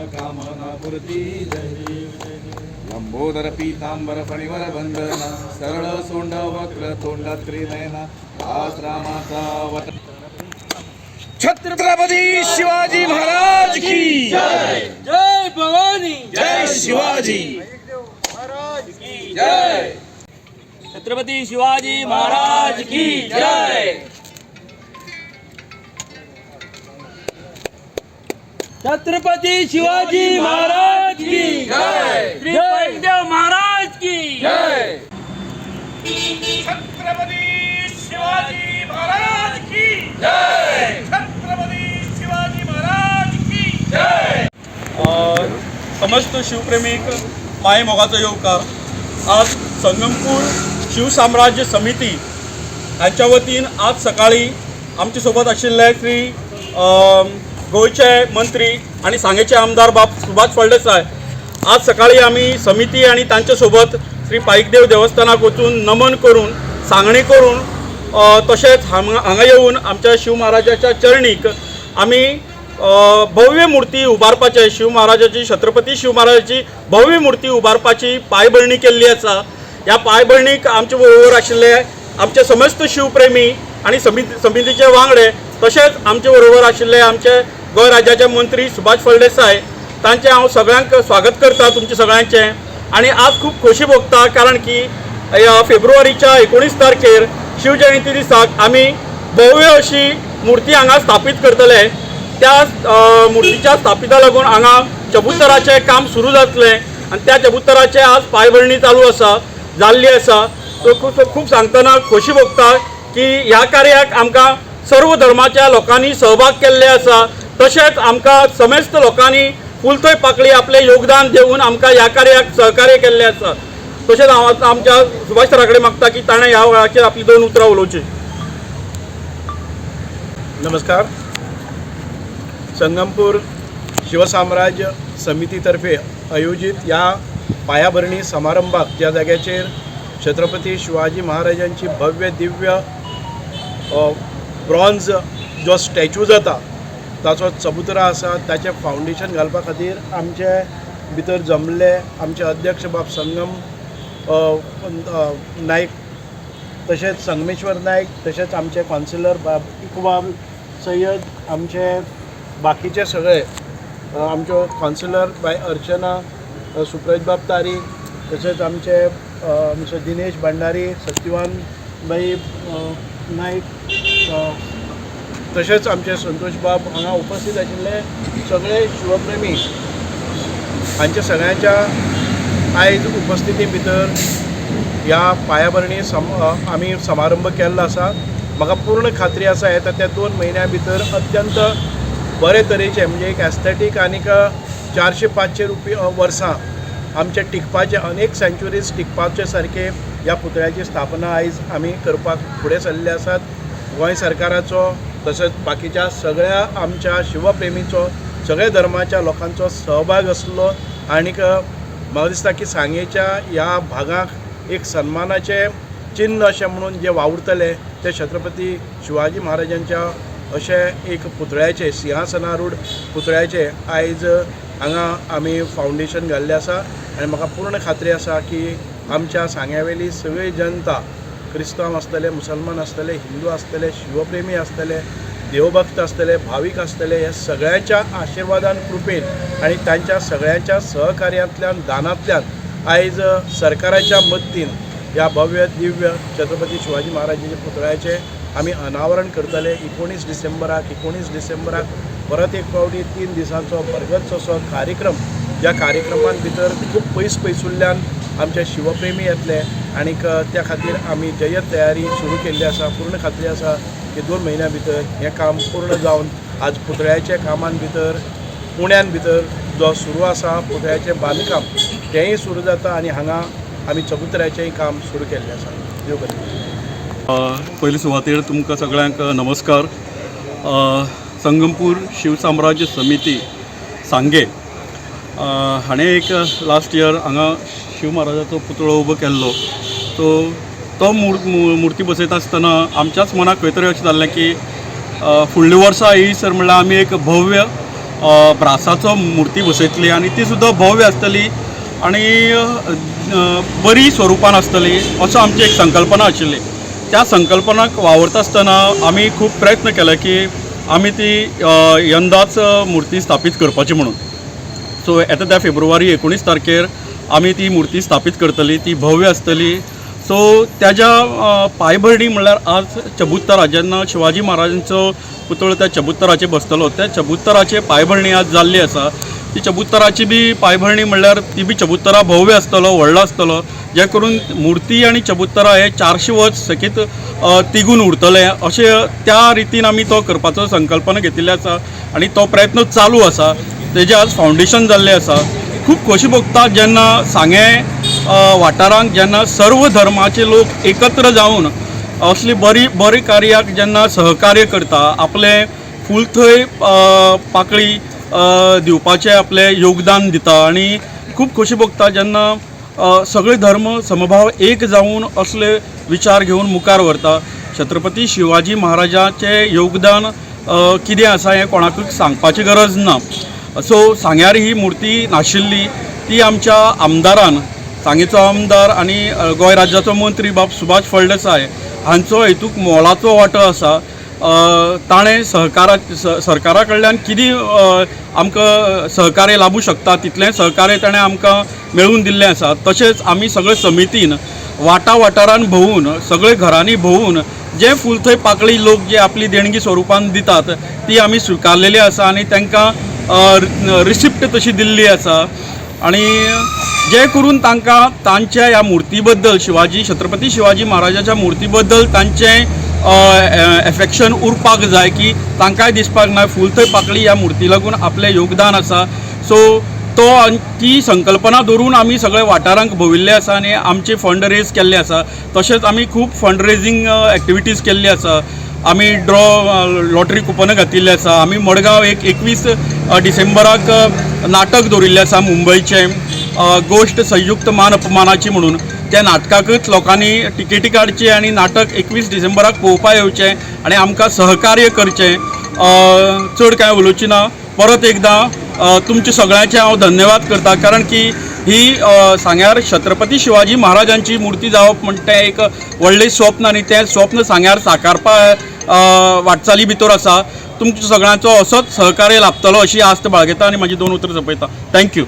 मनकामना पूर्ती जय देव जय देव. लंबोदर पीतांबर फणीवर बंदना, सरळ सोंड वक्र तोंड त्रिनयना, दास रामाचा वट. छत्रपती शिवाजी महाराज की जय. जय भवानी. जय शिवाजी जय. छत्रपती शिवाजी महाराज की जय. छत्रपती शिवाजी महाराज की जय. श्री पैदेव महाराज की जय. छत्रपती शिवाजी महाराज की जय. छत्रपती शिवाजी महाराज की जय. समस्त शिवप्रेमीक माय मोगाचो येवकार. आज संगमपूर शिवसाम्राज्य समिती हांच्या वतीन आज सकाळी आमचे सोबत आशिल्ले श्री गोंयचे मंत्री आनी सांगेचे आमदार बाब सुभाष फळदेसाय. आज सकाळी आमी समिती आनी तांचे सोबत श्री पाईकदेव देवस्थानाक वचून नमन करून, सांगणी करून, तशेंच हांगा हांगा येवन आमच्या शिव महाराजाच्या चरणीक आमी भव्य मूर्ती उबारपाचे, शिव महाराजाची, छत्रपती शिव महाराजाची भव्य मूर्ती उबारपाची पांयभरणी केल्ली आसा. ह्या पांयभरणीक आमचे बरोबर आशिल्ले आमचे समस्त शिवप्रेमी आनी समितीचे वांगडे, तशेंच आमचे बरोबर आशिल्ले आमचे गोंय राज्याचे मंत्री सुभाष फळदेसाय, तांचें हांव सगळ्यांक स्वागत करता तुमचें सगळ्यांचें. आनी आज खूब खोशी भोगता, कारण की ह्या फेब्रुवारीच्या 19 तारखेर शिवजयंती दिसाक आमी भव्य अशी मूर्ती हांगा स्थापीत करतले. त्या मुर्तीच्या स्थापिता लागून हांगा चबुतराचें काम सुरू जातलें आनी त्या चबुतराचें आज पांयभरणी चालू आसा, जाल्ली आसा. सो खूब खूब सांगतना खोशी भोगता की ह्या कार्याक आमकां सर्व धर्माच्या लोकांनी सहभाग केल्ले आसा. तशेंच आमकां समेस्त लोकांनी फुलथंय पाकळी आपलें योगदान दिवन आमकां ह्या कार्याक सहकार्य केल्लें आसा. तशेंच हांव आतां आमच्या सुभाष सरा कडेन मागता की ताणें ह्या वेळाचेर आपली दोन उतरां उलोवची. नमस्कार. संगमपूर शिवसाम्राज्य समितीतर्फे आयोजीत ह्या पायाभरणी समारंभाक, ज्या जाग्याचेर छत्रपती शिवाजी महाराजांची भव्य दिव्य ब्रॉन्ज जो स्टॅच्यू जाता ताचो चबुतरा आसा, ताचें फावंडेशन घालपा खातीर आमचे भितर जमले आमचे अध्यक्ष बाब संगम नायक, तशेंच संगमेश्वर नायक, तशेंच आमचे कावन्सिलर बाब इकबाल सय्यद, आमचे बाकीचे सगळे आमच्यो कावन्सिलर बाय अर्चना, सुप्रज बाब तारी, तशेंच आमचे मिस्टर दिनेश भंडारी, सत्यवान बाई नायक, तशेंच आमचे संतोष बाब हांगा उपस्थित आशिल्ले सगळे शिवप्रेमी हांच्या सगळ्यांच्या आयज उपस्थिती भितर ह्या पायाभरणी आमी समारंभ केल्लो आसा. म्हाका पूर्ण खात्री आसा येता त्या 2 म्हयन्या भितर अत्यंत बरे तरेचे, म्हणजे एक एस्थेटीक आनीक 400-500 रुपया वर्सां आमचे टिकपाचे, अनेक सेंच्युरीज टिकपाचे सारके ह्या पुतळ्याची स्थापना आयज आमी करपाक फुडें सरलेले आसात. गोंय सरकाराचो तशेंच बाकीच्या सगळ्या आमच्या शिवप्रेमीचो, सगळ्या धर्माच्या लोकांचो सहभाग आसलो आनीक म्हाका दिसता की सांगेच्या ह्या भागाक एक सन्मानाचें चिन्न अशें म्हणून जे वावुरतले ते छत्रपती शिवाजी महाराजांच्या अशें एक पुतळ्याचें, सिंहासनारूढ पुतळ्याचें आयज हांगा आमी फावंडेशन घाल्लें आसा. आनी म्हाका पूर्ण खात्री आसा की आमच्या सांग्यावेली सगळी जनता, क्रिस्तांव आसतले, मुसलमान आसतले, हिंदू आसतले, शिवप्रेमी आसतले, देवभक्त आसतले, भावीक आसतले, हे सगळ्यांच्या आशिर्वादान, कृपेन आनी तांच्या सगळ्यांच्या सहकार्यांतल्यान, दानांतल्यान आयज सरकाराच्या मदतीन ह्या भव्य दिव्य छत्रपती शिवाजी महाराजांच्या पुतळ्याचें आमी अनावरण करतले 19 डिसेंबराक. 19 डिसेंबराक परत एक फावटी 3 दिसांचो भरगच्च असो कार्यक्रम, ज्या कार्यक्रमान भितर खूब पयस पयसुल्ल्यान आमचे शिवप्रेमी येतले आनीक त्या खातीर आमी जय्यत तयारी सुरू केल्ली आसा. पूर्ण खात्री आसा की 2 म्हयन्या भितर हें काम पूर्ण जावन आज पुतळ्याच्या कामान भितर पुण्यान भितर जो सुरू आसा पुतळ्याचें बांदकाम तेंय सुरू जाता आनी हांगा आमी चबुतऱ्याचेंय काम सुरू केल्लें आसा. देव बरें. पयले सुवातेर तुमकां सगळ्यांक नमस्कार. संगमपूर शिवसाम्राज्य समिती सांगे हाणें एक लास्ट इयर हांगा शिव महाराजाचो पुतळो उबो केल्लो. सो तो मुर्ती बसयता आसतना आमच्याच मनाक खंय तरी अशें जाल्लें की फुडल्या वर्सा येयसर म्हणल्यार आमी एक भव्य ब्रासाचो मुर्ती बसयतली आनी ती सुद्दां भव्य आसतली आनी बरी स्वरुपान आसतली असो आमची एक संकल्पना आशिल्ली. त्या संकल्पनाक वावरता आसतना आमी खूब प्रयत्न केले की आमी ती यंदाच मुर्ती स्थापीत करपाची म्हणून. सो येता त्या फेब्रुवारी 19 तारखेर आमी ती मुर्ती स्थापीत करतली, ती भव्य आसतली. सो त्याच्या पांयभरणी म्हणल्यार आज चबुत्तरा, जेन्ना शिवाजी महाराजांचो पुतळो त्या चबुत्तराचेर बसतलो, त्या चबुत्तराचे पांयभरणी आज जाल्ली आसा. ती चबुत्तराची बी पांयभरणी म्हणल्यार ती बी चबुत्तरा भव्य आसतलो, व्हडलो आसतलो, जे करून मुर्ती आनी चबुत्तरा हे 400 वर्स सेगीत तिगून उरतले अशें त्या रितीन आमी तो करपाचो संकल्पना घेतिल्ली आसा आनी तो प्रयत्न चालू आसा. तेजें आज फावंडेशन जाल्लें आसा. खूब खोशी भोगता जेन्ना सांगें वाठारांत जेन्ना सर्व धर्माचे लोक एकत्र जावन असली बरी बरी कार्याक जेन्ना सहकार्य करता, आपलें फूल थंय पाकळी दिवपाचें आपलें योगदान दिता आनी खूब खोशी भोगता जेन्ना सगळे धर्म समभाव एक जावन असले विचार घेवन मुखार व्हरता. छत्रपती शिवाजी महाराजाचें योगदान कितें आसा हें कोणाकूच सांगपाची गरज ना. सो सांग्यार ही मुर्ती नाशिल्ली ती आमच्या आमदारान, सांगेचो आमदार आनी गोंय राज्याचो मंत्री बाब सुभाष फळदेसाय हांचो हेतूक मोलाचो वांटो आसा. ताणें सरकारा कडल्यान कितें आमकां सहकार्य लाबूं शकता तितलें सहकार्य ताणें आमकां मेळून दिल्लें आसा. तशेंच आमी सगळे समितीन वाटा वाठारान भोंवून सगळे घरांनी भोंवून जे फूल थंय पाकळी लोक जे आपली देणगी स्वरुपान दितात ती आमी स्विकारलेली आसा आनी तांकां रिसिप्ट तशी दिल्ली आसा आनी जे करून तांकां तांच्या ह्या मुर्ती बद्दल शिवाजी छत्रपती शिवाजी महाराजाच्या मुर्ती बद्दल तांचें एफेक्शन उरपाक जाय की तांकांय दिसपाक ना फूल थंय पाकळी ह्या मुर्ती लागून आपलें योगदान आसा. सो तो ती संकल्पना धरून आमी सगळे वाठारांक भोविल्ले आसा आनी आमचे फंड रेज केल्ले आसा. तशेंच आमी खूब फंड रेजींग एक्टिविटीज केल्ली आसा. आमी ड्रॉ लॉटरी कुपनां घातिल्ली आसा. आमी मडगांव एक 21 डिसेंबराक नाटक दवरिल्लें आसा मुंबयचें गोश्ट संयुक्त मान अपमानाची म्हणून. त्या नाटकाकच लोकांनी टिकेटी काडची आनी नाटक 21 डिसेंबराक पळोवपा येवचें आनी आमकां सहकार्य करचें. चड कांय उलोवची ना. परत एकदां तुमचे सगळ्यांचे हांव धन्यवाद करता, कारण की ही सांग्यार छत्रपती शिवाजी महाराजांची मुर्ती जावप म्हणटा तें एक व्हडलें स्वप्न आनी तें स्वप्न सांग्यार साकारपा वाटचाली भितर आसा. तुमच्या सगळ्यांचो असोच सहकार्य लाभतलो अशी आस्त बाळगेता आनी म्हाजी 2 उतरां सोंपयता. Thank you.